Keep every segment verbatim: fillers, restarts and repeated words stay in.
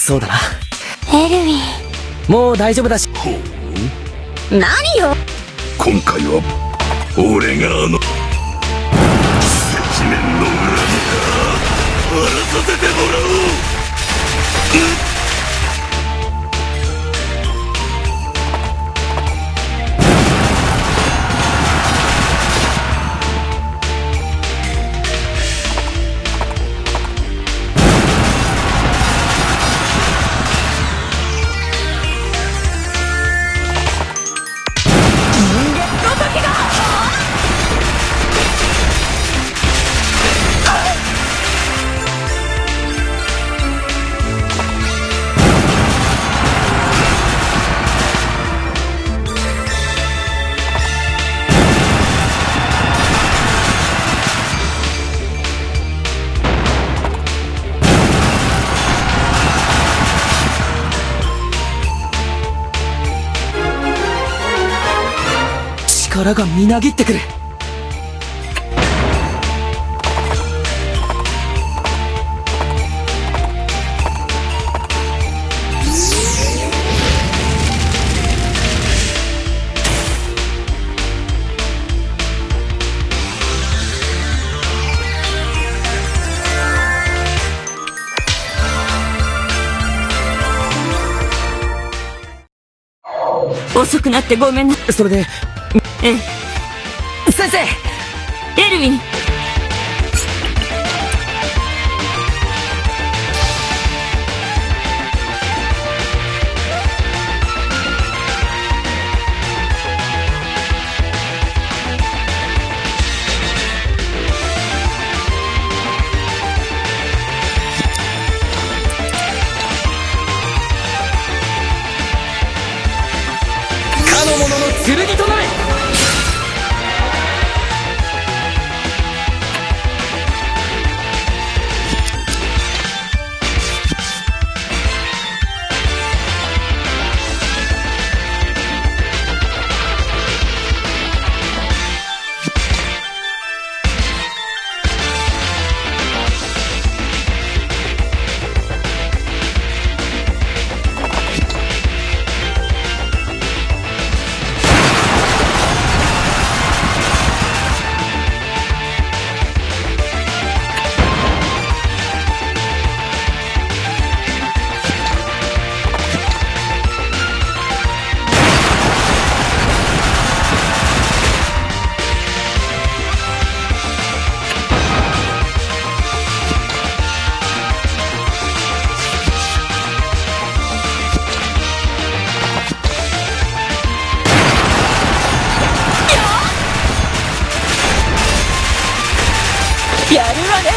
そうだな。エルウィン。もう大丈夫だし。ほう。何よ。今回は、俺があの、赤面の恨みだ。晴らさせてもらおう。力がみなぎってくる。 おそくなってごめんな。それで、ええ。先生！エルウィン。 かの者の剣となれ！ やるわね。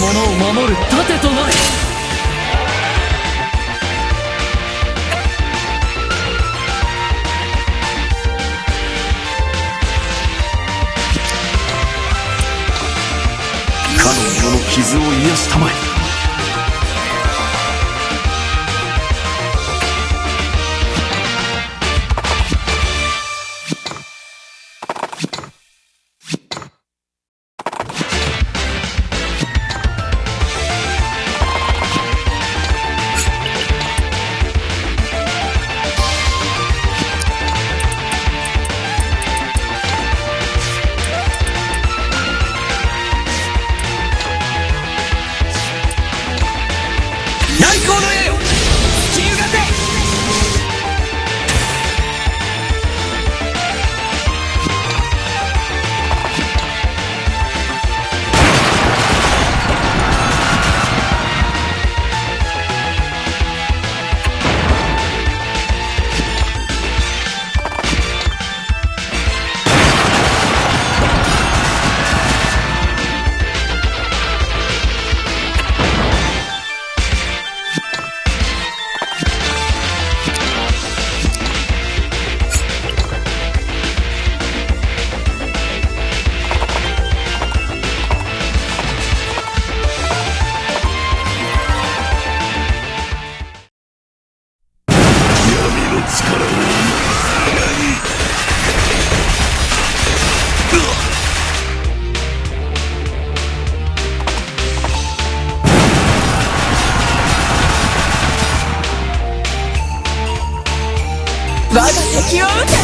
者を守る盾となれ。かの者の傷を癒したまえ。我が敵を討て。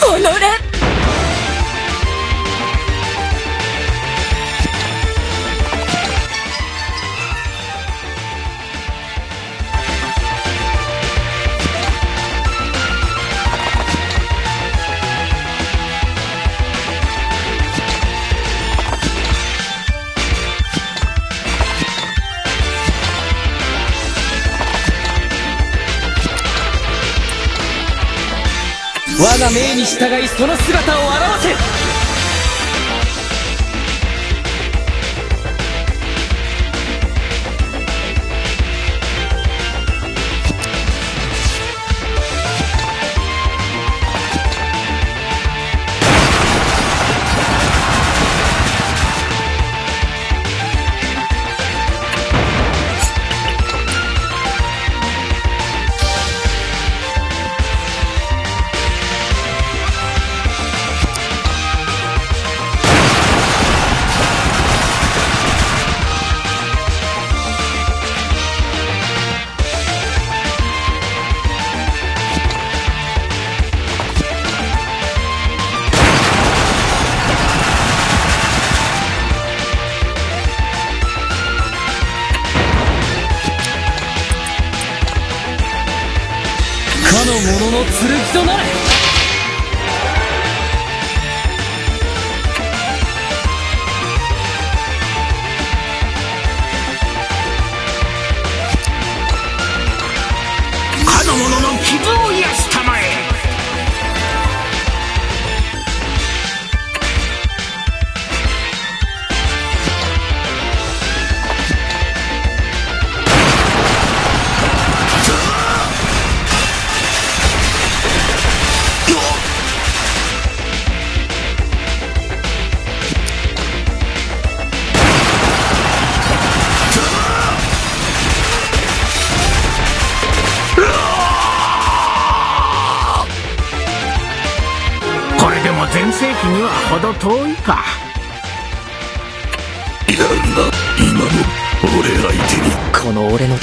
おのれ！我が命に従い、その姿を現せ。かの者の剣となれ。かの者の傷を癒したまえ。全盛期には程遠いか。やるな、今の俺相手に。この俺の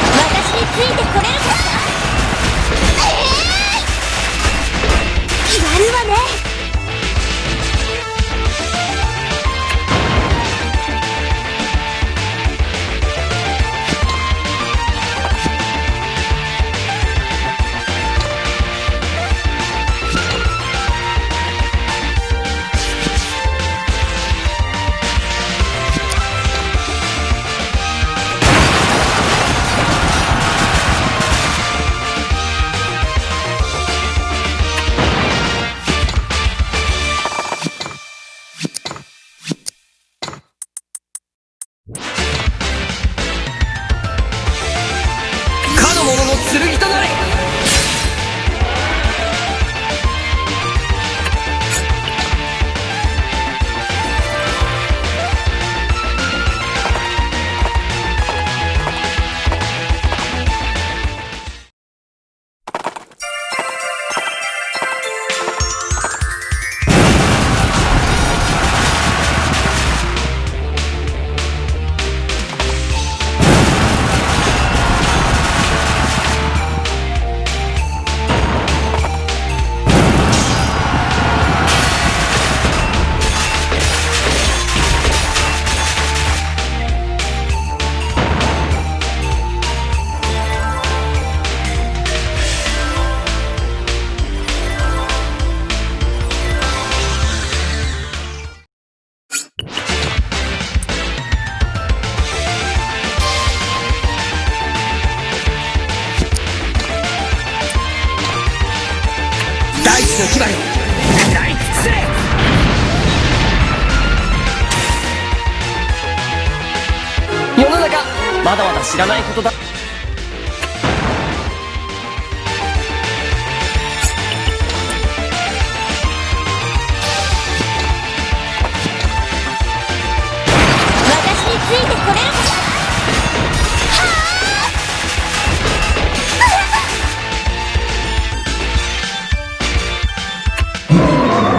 私についてこれるか？ええ！やるわね！かの者の剣となれ！大地の牙よ、退屈せ！世の中、まだまだ知らないことだ。